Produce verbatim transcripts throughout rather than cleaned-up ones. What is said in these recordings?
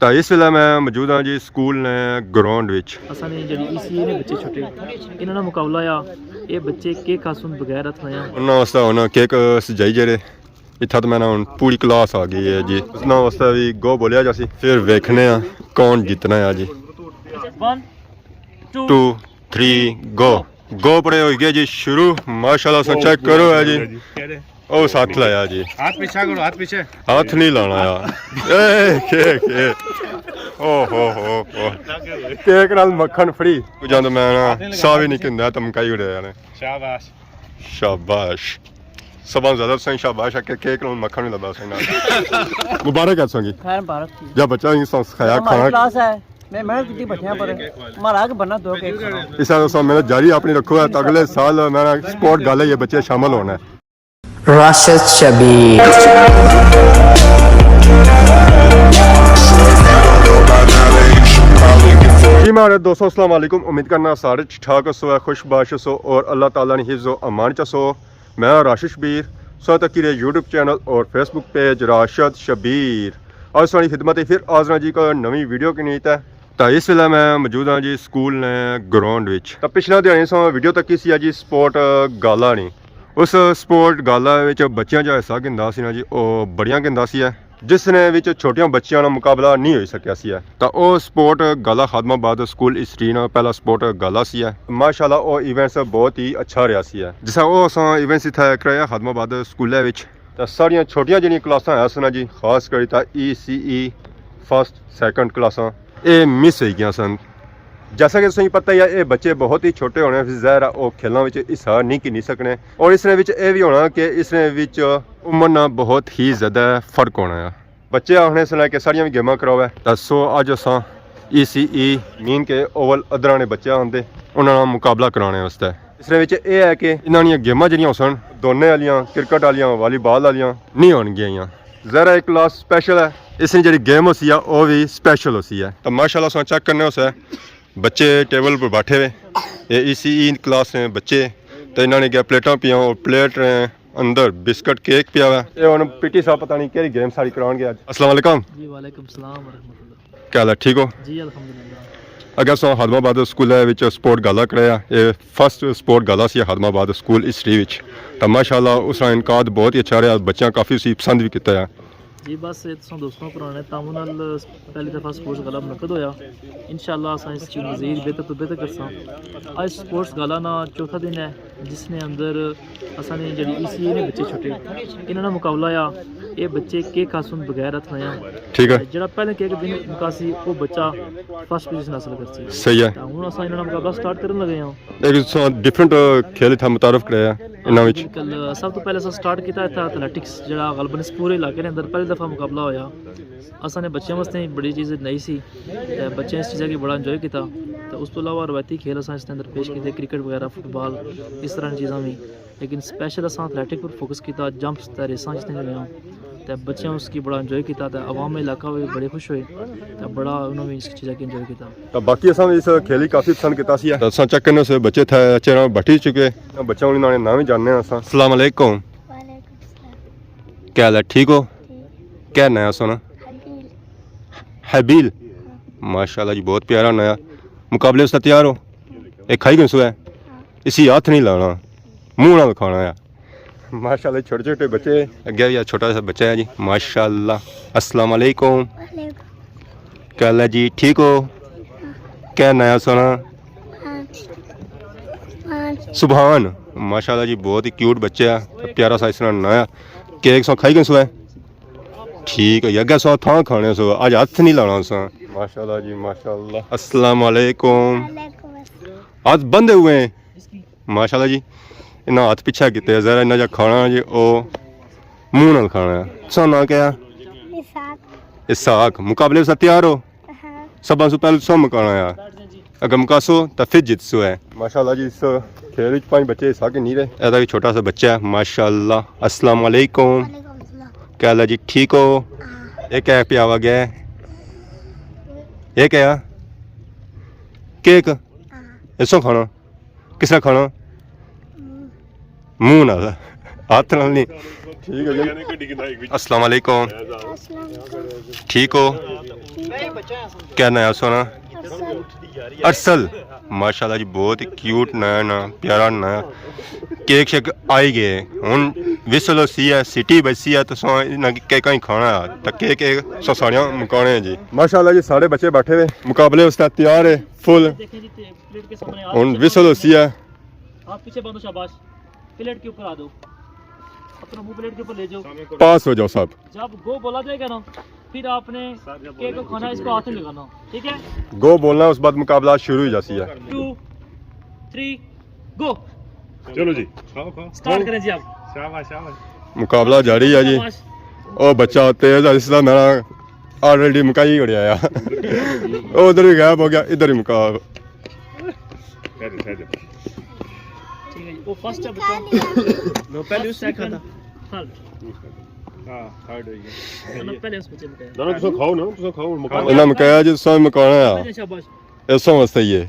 تاں اس ویلے میں موجود ہاں جی سکول نے گراؤنڈ وچ۔ اساں نے جڑی ای سی اے نے بچے چھٹے، انہاں نا مقابلہ آ، اے بچے کیک کھاسن بغیر ہتھ لایاں۔ انہاں واسطے ہن کیک سجائی جڑے، اتھا تو میں نا ہن پوری کلاس آ گئی ہے جی۔ انہاں واسطے بھی گو بولیا جاسی، پھر ویکھنے آں کون جیتنا ہے جی۔ ون، ٹو، ٹو، تھری، گو۔ گو پڑے ہوئی گیا جی شروع۔ ماشاءاللہ، سا چیک کرو ہے جی۔ او ساتھ لایا جی۔ ہاتھ پیچھے کرو، ہاتھ پیچھے۔ ہاتھ نہیں لانا یار۔ اے، کیک، کیک۔ او ہو ہو ہو۔ کیک نال مکھن فری۔ جاندے میں نا ساہ بھی نہیں گھندا، تم کائی اڑے یار۔ شاباش۔ شاباش۔ سباں زیادہ سائیں شاباش ہے کہ کیک نال مکھن نہیں لبا سائیں نال۔ مبارک ہے سنگی۔ خیر مبارک تھی۔ جا بچہ ہی سنس کھایا ہماری کھانا۔ کلاس ہے، میں محنت کی بچیاں پر، ہمارا حق بننا دو کیک کھانا۔ اس طرح سے محنت جاری اپنی رکھو ہے، تو اگلے سال میرا سپورٹ گل ہے، یہ بچے شامل ہونا ہے۔ راشد شبیر۔ جی مہاڑے دوستو، السلام علیکم۔ امید کرنا سارے ٹھیک ٹھاک ہسو، خوش باش ہسو اور اللہ تعالیٰ نے حفظ و امان چ ہسو۔ میں راشد شبیر، سو تکی رہے یوٹیوب چینل اور فیس بک پیج راشد شبیر۔ اج ساڑی خدمت پھر حاضر ہاں جی کوئی نویں ویڈیو کے نیت ہے۔ تاں اس ویلے میں موجود ہاں جی سکول نے گراؤنڈ وچ۔ تاں پچھلے دیہاڑے ساں ویڈیو تکی سی جی سپورٹ گالا نی۔ اس سپورٹ گالا وچ بچیاں جو حصہ گھندا سی نا جی، او بڑیاں گھندا سی ہے، جس نے وچ چھوٹیاں بچیاں نا مقابلہ نہیں ہوئی سکیا سی ہے۔ تاں او سپورٹ گالا خادم آباد سکول استری نا پہلا سپورٹ گالا سی ہے۔ ماشاءاللہ او ایونٹس بہت ہی اچھا رہیا سی ہے۔ جس او اساں ایونٹس اتھا کرایا خادم آباد سکولے وچ، تاں ساڑیاں چھوٹیاں جڑیاں کلاساں ہے سن جی، خاص کری تاں ای سی ای فرسٹ سیکنڈ کلاساں، اے مس ہوئی گیاں سن۔ جیسا کہ تساں کی پتہ ہی ہے، اے بچے بہت ہی چھوٹے ہونے، پھر ظاہر ہے او کھیلاں وچ حصہ نہیں گھنی سکنے۔ اور اس نے وچ اے بھی ہونا کہ اس نے وچ عمر نا بہت ہی زیادہ فرق ہونا ہے۔ بچے آخنے سن کہ ساڑیاں بھی گیماں کراؤ ہے۔ تاں سو اج اساں ای سی ای مین کے اوول ادرا نے بچے آندے، انہاں نا مقابلہ کرانے واسطے۔ اس نے وچ اے ہے کہ انہاں نیاں گیماں جڑیاں ہوسن، دوڑنے آلیاں، کرکٹ آلیاں، والی بال آلیاں نہیں ہون گیاں۔ ظاہر ہے ایک کلاس سپیشل ہے، اس نے جڑی گیم ہوسی ہے، او بھی سپیشل ہوسی ہے۔ تاں ماشاءاللہ ساں چیک کرنے ہوسے، بچے ٹیبل پر بیٹھے ہوئے، اے ای سی ای کلاس نے بچے، تے انہاں نے کیا پلیٹاں پیاں اور پلیٹ نے اندر بسکٹ کیک پیا ہوا ہے۔ اے ہن پی ٹی صاحب پتہ نہیں کیڑی گیم ساڑی کران گے اج۔ السلام علیکم۔ جی وعلیکم السلام ورحمۃ اللہ۔ کیا حال ہے، ٹھیک ہو؟ جی الحمدللہ۔ اگے اساں خادم آباد سکول وچ سپورٹ گالا کرایا، اے فرسٹ سپورٹ گالا سی خادم آباد سکول ہسٹری وچ۔ تاں ماشاءاللہ اس نا انعقاد بہت ہی اچھا رہیا، بچیاں کافی اسی پسند بھی کیتا ہے۔ جی بس اے تساں دوستوں پرانے تعاون نال پہلی دفعہ سپورٹس گالا منعقد ہویا۔ انشاءاللہ اساں اس چیز مزید بہتر تو بہتر کرساں۔ اج سپورٹس گالا نا چوتھا دن ہے، جس نے اندر اساں نے جڑی ای سی اے نے بچے چھٹے، انہاں نا مقابلہ آ۔ اے بچے کیک کھاسن بغیر ہتھ لایاں۔ ٹھیک ہے۔ جڑا پہلے کیک دن مکاسی، او بچہ فرسٹ پوزیشن حاصل کرسی۔ صحیح ہے۔ تاں ہن اساں انہاں نا مقابلہ سٹارٹ کرن لگے ہاں۔ ایک تساں ڈفرنٹ کھیل اتھا متعارف کرایا انہاں وچ۔ بالکل، سب تو پہلے اساں سٹارٹ کیتا اتھا ایتھلیٹکس، جڑا غالباً اس پورے علاقے نے اندر پہلی دفعہ مقابلہ ہویا۔ اساں نے بچیاں واسطے بڑی چیز نئی سی، تے بچیاں اس چیزا کی بڑا انجوائے کیتا۔ تے اس تو علاوہ روایتی کھیل اساں اس نے اندر پیش کیتے، کرکٹ وغیرہ، فٹ بال، اس طرح نی چیزاں وی۔ لیکن سپیشل اساں ایتھلیٹک پر فوکس کیتا، جمپس تے ریساں جتنے وی ہن۔ تے بچیاں اس کی بڑا انجوائے کیتا، تے عوام علاقہ وی بڑے خوش ہوئے، تے بڑا انہوں وی اس چیزا کی انجوائے کیتا۔ تے باقی اساں وی اس کھیل کی کافی پسند کیتا سی۔ تے اساں چیک کرنے سے بچے تھے، چہرہ بٹھی چکے۔ بچیاں انہاں نے نام وی جاننے آں اساں۔ السلام علیکم۔ وعلیکم السلام۔ کیا حال ہے، ٹھیک ہو؟ ٹھیک۔ کیا ناں ہے سونا؟ حبیل۔ حبیل۔ ماشاءاللہ جی، بہت پیارا ناں ہے۔ مقابلے واسطے تیار ہو؟ اے کھائی گئے سو ہے؟ ہاں۔ اسی ہاتھ نہیں لانا، منہ نال کھانا ہے۔ ماشاءاللہ چھوٹے چھوٹے بچے، اگے بھی چھوٹا سا بچہ ہے جی، ماشاءاللہ۔ السلام علیکم۔ وعلیکم۔ کیا حال ہے جی، ٹھیک ہو؟ کیا ناں ہے سونا؟ سبحان۔ ماشاءاللہ جی، بہت ہی کیوٹ بچہ ہے، پیارا سا اس طرح ناں ہے۔ کیک سو کھائی گئے سو ہے؟ ٹھیک ہے، اگے سو تھاں کھانے سو، اج ہاتھ نہیں لانا سا۔ ماشاءاللہ جی، ماشاءاللہ۔ السلام علیکم۔ وعلیکم السلام۔ ہاتھ بندھے ہوئے ہیں۔ ماشاءاللہ جی، انہاں ہاتھ پیچھے کیتے، ذرا انہاں جا کھانا جی، او منہ نال کھانا ہے۔ تساں ناں کیا ہے؟ اسحاق۔ اسحاق، مقابلے سے تیار ہو؟ ہاں۔ سباں سو پہلے تساں مکانا ہے۔ اگر مکاسو تاں پھر جتسو ہے۔ ماشاءاللہ جی، اس کھیل وچ پنج بچے حصہ گھنی رہے۔ اے تاں چھوٹا سا بچہ ہے، ماشاءاللہ۔ السلام علیکم۔ وعلیکم السلام۔ کیا حال ہے جی، ٹھیک ہو؟ ہاں۔ اے کیا پیا ہوا گیا ہے؟ اے کیا؟ کیک؟ ہاں۔ اسوں کھانا؟ کس طرح کھانا؟ منہ نال۔ ہاتھ نال نہیں۔ ٹھیک ہے جی۔ السلام علیکم۔ السلام علیکم۔ ٹھیک ہو؟ ٹھیک ہو؟ کیا ناں ہے سونا؟ ارسل۔ ارسل۔ ماشاءاللہ جی، بہت ہی کیوٹ ناں ہے، ناں پیارا ناں ہے۔ کیک شیک آئی گئے، ہن وسل ہوسی ہے، سیٹی بجسی ہے، تساں انہاں کی کیکاں ہی کھانا ہے، تے کیک ساریاں مکانے ہیں جی۔ ماشاءاللہ جی، سارے بچے بیٹھے ہوئے، مقابلے واسطے تیار ہے فل۔ ہن وسل ہوسی ہے۔ ہاتھ پیچھے باندھو، شاباش۔ پلیٹ کے اوپر آ دو۔ اپنا منہ پلیٹ کے اوپر لے جاؤ۔ پاس ہو جاؤ صاحب۔ جب گو بولا جائے گا نا، پھر آپ نے کیک کو کھانا، اس کو ہاتھ نہیں لگانا، ٹھیک ہے؟ گو بولنا، اس بعد مقابلہ شروع ہو جاسی ہے۔ ٹو، تھری، گو۔ چلو جی۔ کھاؤ، کھاؤ۔ سٹارٹ کریں جی آپ۔ شاباش، شاباش۔ مقابلہ جاری ہے جی۔ شاباش۔ او بچہ تیز ہے، اس طرح میرا آلریڈی مکائی اڑیا ہے۔ او ادھر ہی غائب ہو گیا، ادھر ہی مقابلہ۔ ٹھیک ہے جی، وہ فرسٹ ہے بچہ۔ نو، پہلے اس نے کھاتا۔ ہاں، تھرڈ ہوئی ہے۔ نہ، نہ، پہلے اس بچے نے کھایا۔ نہ، نہ، تساں کھاؤ نا، تساں کھاؤ، مکاؤ۔ انہاں مکایا جی، تساں مکانا ہے۔ شاباش۔ اس واسطے یہ۔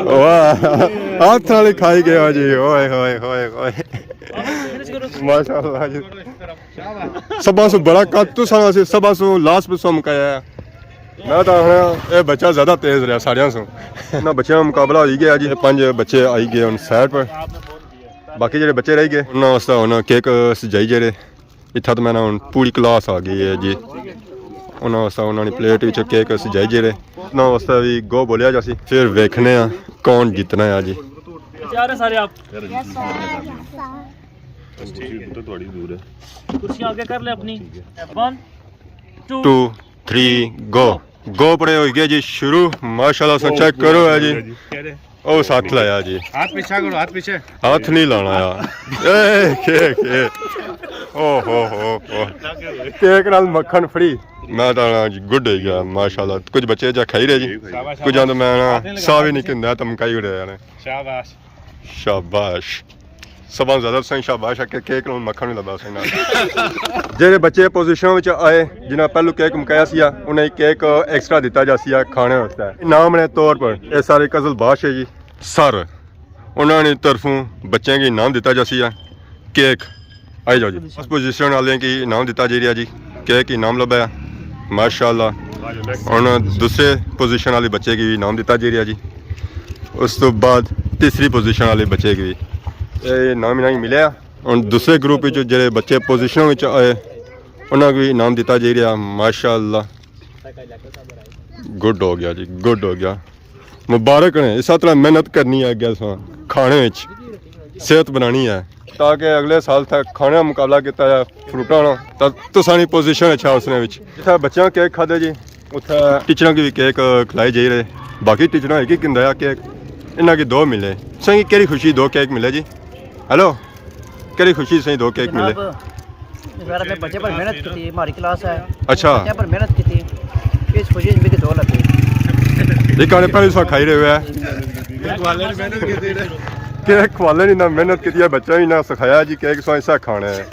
واہ، ہاتھ نال ہی کھائی گیا جی، اوئے ہوئے ہوئے ہوئے۔ فنش کرو۔ ماشاءاللہ جی۔ سبھاں سوں بڑا قد تساں سی، سبھاں سوں لاسٹ پہ سوں مکایا ہے۔ میں تاں آخنا اے بچہ زیادہ تیز رہیا ساریاں سوں۔ انہاں بچیاں نا مقابلہ ہوئی گیا جی، اے پنج بچے آئی گئے ہن سائیڈ پر۔ باقی جیہڑے بچے رہ گئے انہاں واسطے ہن کیک سجائی جیہڑے۔ اتھا تاں میں نا ہن پوری کلاس آ گئی ہے جی۔ انہاں واسطے انہاں نی پلیٹ وچ کیک سجائی جیہڑے۔ انہاں واسطے وی گو بولیا جاسی، پھر ویکھنے آں کون جتنا ہے جی۔ تیار ہیں سارے آپ؟ کرسیاں آگے کر لیں اپنی۔ ون، ٹو۔ ٹو، تھری، گو۔ گو پڑے ہوئی گئے جی شروع۔ ماشاءاللہ، سا چیک کرو ہے جی۔ او ساتھ لایا جی۔ ہاتھ پیچھے کرو، ہاتھ پیچھے۔ ہاتھ نہیں لانا یار۔ اے، کیک، کیک۔ او ہو ہو ہو۔ کیک نال مکھن فری۔ میں تاں جی گڈ ہوئی گیا، ماشاءاللہ۔ کچھ بچے جا کھائی رہے جی۔ شاباش، کچھ آں تو میں نا ساہ وی نہیں گھندا، تاں مکائی اڑے یار۔ شاباش۔ شاباش۔ سبھاں زیادہ تساں شاباش ہے کہ کیک نال مکھن وی لبا سائیں نال۔ جیہڑے بچے پوزیشن وچ آئے، جنہاں پہلو کیک مکایا سیا، انہیں کیک ایکسٹرا دتا جا سیا کھانے واسطے۔ انعام نے طور پر اے سارے کزل باش ہے جی، سر، انہاں نے طرفوں بچیاں کی انعام دتا جا سیا کیک۔ آئی جاؤ جی۔ فرسٹ پوزیشن والے کی انعام دتا جی رہیا جی، کیک انعام لبا ہے۔ ماشاءاللہ۔ ہن دوسرے پوزیشن والے بچے کی انعام دتا جی رہیا جی۔ اس تو بعد تیسری پوزیشن والے بچے کی وی اے انعام انعام ملیا۔ ہن دوسرے گروپ وچ جڑے بچے پوزیشن وچ آئے، انہاں کو وی انعام دتا جی رہیا۔ ماشاءاللہ۔ گڈ ہو گیا جی، گڈ ہو گیا۔ مبارک نے، اس طرح محنت کرنی ہے اگے اساں کھانے وچ، صحت بنانی ہے، تاکہ اگلے سال تک کھانے نا مقابلہ کیتا جائے فروٹاں نا، تاں تساں نی پوزیشن اچھا اس نے وچ۔ جتھے بچیاں کیک کھادے جی، اتھے ٹیچراں کی وی کیک کھلائی جائی رہے۔ باقی ٹیچراں ایک ہی گھندا کیک، انہاں کی دو ملے۔ تساں کی کیڑی خوشی دو کیک ملے جی؟ ہیلو، کیڑی خوشی سائیں دو کیک ملے؟ جناب، ذرا تے بچے پر محنت کیتی، ہماری کلاس ہے۔ اچھا۔ بچے پر محنت کیتی، اس خوشی میں بھی دو لگے۔ یہ کھانے پہلے سا کھائی رہے ہوئے ہیں۔ کیک والے نے نہ محنت کیتی ہے، بچہ ہی نہ سکھایا جی کیک سا ایسا کھانا ہے۔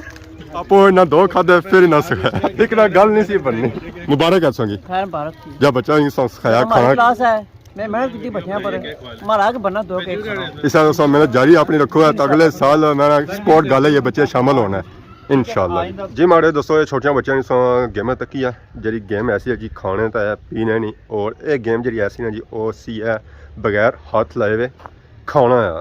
آپ نہ دو کھادے پھر نہ سکھایا۔ ایک نہ گل نہیں سی بننی۔ مبارک ہے سنگی۔ خیر مبارک تھی۔ جب بچہ ہی سا سکھایا ہماری کھانا۔ کلاس ہے۔ میں محنت کیتی بچیاں پر، مہاراج بننا دو کیک کھانا۔ اس طرح سا محنت جاری اپنی رکھو ہے، تاں اگلے سال میرا سپورٹ گل ہے، یہ بچے شامل ہونا ہے انشاءاللہ۔ جی ماڑے دوستو، یہ چھوٹیاں بچیاں نے سا گیم تکی ہے، جڑی گیم ایسی ہے جی کھانے تا ہے، پینے نہیں، اور یہ گیم جڑی ایسی نا جی، او سی ہے بغیر ہاتھ لائے ہوئے کھانا ہے۔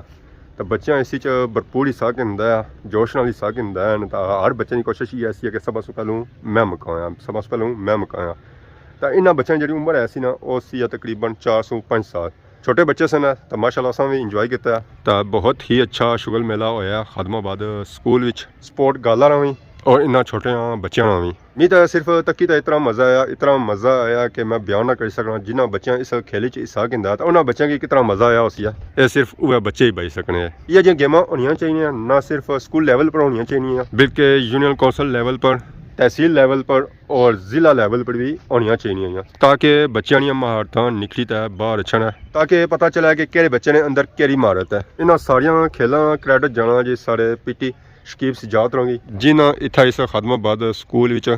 تو بچیاں اس وچ بھرپور حصہ گھندا ہے، جوش نال حصہ گھندا ہے، تو ہر بچے کی کوشش یہ ایسی ہے کہ سب سے پہلوں میں مکایا، سب سے پہلوں میں مکایا۔ تو انہاں بچیاں جڑی عمر ایسی نا، او سی ہے تقریباً چار سو پنج سال۔ چھوٹے بچے سن، تو ماشاءاللہ اساں وی انجوائے کیتا۔ تو بہت ہی اچھا شغل میلہ ہویا خادم آباد سکول وچ، سپورٹ گالاں نا وی اور انہاں چھوٹے بچیاں نا وی۔ می تو صرف تکی تو اتنا مزہ آیا، اتنا مزہ آیا کہ میں بیان نہ کری سکنا۔ جنہاں بچیاں اس کھیل وچ حصہ گھندا تو انہاں بچیاں کی کتنا مزہ آیا ہوسی ہے، اے صرف اوہ بچے ہی بچ سکنے ہیں۔ یہ جیاں گیماں ہونیاں چاہیے، نہ صرف سکول لیول پر ہونیاں چاہیے، بلکہ یونین کونسل لیول پر، تحصیل لیول پر اور ضلع لیول پر بھی ہونیاں چاہیے، تاکہ بچیاں نیاں مہارتاں نکھری تے باہر اچھن، تاکہ پتہ چلے کہ کہڑے بچے نے اندر کہڑی مہارت ہے۔ انہاں ساریاں کھیلاں کریڈٹ جانا جی سارے پی ٹی شکیب سجاد رنگی، جنہاں اتھا اس خادم آباد سکول وچ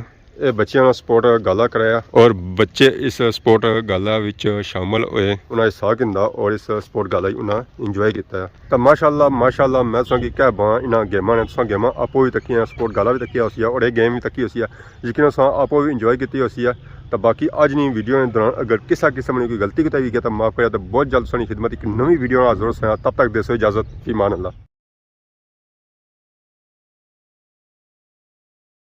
اے بچیاں نا سپورٹ گالا کرایا اور بچے اس سپورٹ گالا وچ شامل ہوئے۔ انہاں حصہ گھندا اور اس سپورٹ گالا ای انہاں انجوائے کیتا ہے۔ تاں ماشاءاللہ، ماشاءاللہ، میں تساں کی کہہ باں، انہاں گیماں نے تساں گیماں آپو وی تکیاں، سپورٹ گالا وی تکیا ہوسی ہے اور اے گیم وی تکی ہوسی ہے، یقیناً تساں آپو وی انجوائے کیتی ہوسی ہے۔ تاں باقی اج نی ویڈیو نے دوران اگر کسا قسم نی کوئی غلطی کوتاہی وی گیا تاں معاف کریا، تاں بہت جلد تساں نی خدمت ایک نوی ویڈیو نال حاضر ہوساں۔ تب تک دیسو اجازت، فی امان اللہ۔